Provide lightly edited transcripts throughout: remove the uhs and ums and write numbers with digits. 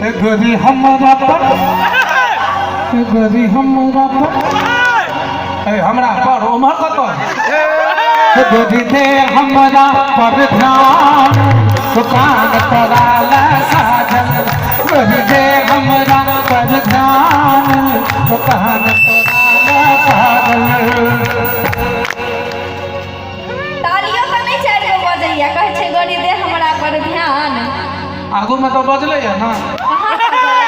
गोरी हमरा पर, गोरी हमरा पर, ए हमरा पर उम्हर कतऽ? गोरी दे हमरा पर ध्यान, दुकान तोरा ला साजल। गोरी दे हमरा पर ध्यान, दुकान तोरा ला साजल। तालियो तऽ नहि 4 गो बजैया, कहै छै गोरी दे हमरा पर ध्यान। आगू में तो बजले है ना। कहाँ बजलै?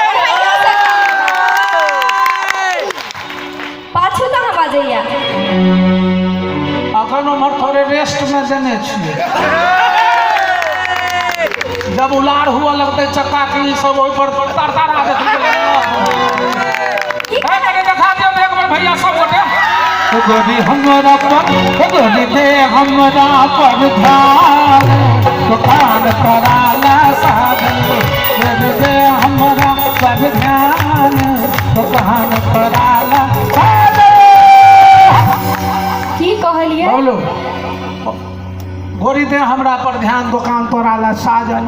पाछू कहाँ बजैया? अखन उम्हर थोड़े रेस्ट में देने छियै। जब उलार हुआ लगतै चक्का के ई सब ओहि पर तरतरा देतै। की हे कनी देखा दियौ ने एक बेर भैया सब गोटे। गोरी हमरा पर, गोरी दे हमरा पर ध्यान, दुकान तोरा ला साजल। गोरी दे हमरा पर ध्यान, दुकान तोरा ला साजल। की कहलियै? बोलो। गोरी दे हमरा पर ध्यान, दुकान तोरा ला साजल।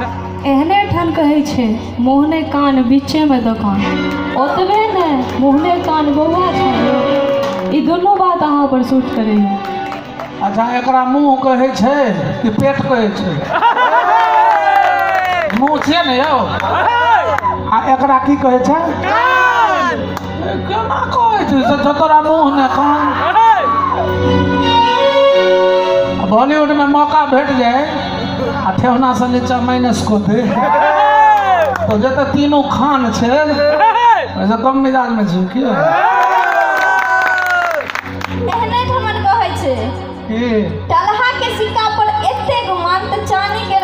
एहने ठान कहै छै मुँह ने कान बीचे में दोकान। ओतबे ने मुँह ने कान बौआ छै। ई दुनू बात अहाँ पर सूट करैया। अच्छा, एकरा मुँह कहै छै कि पेट कहै छै? मुँह छियै ने यौ। आ एकरा की कहै छै? केना कहै छै से तोरा मुँह ने कान। बॉलीवुड में मौका भेट जाए आ ठेहुना से नीचा माइनस कऽ दे तो जतऽ तीनू खान छै ओहिसँ कम मिजाज में छै की? एहने ठमन कहै छै की? टलहा के सिक्का पर एतेक मान तऽ चानी के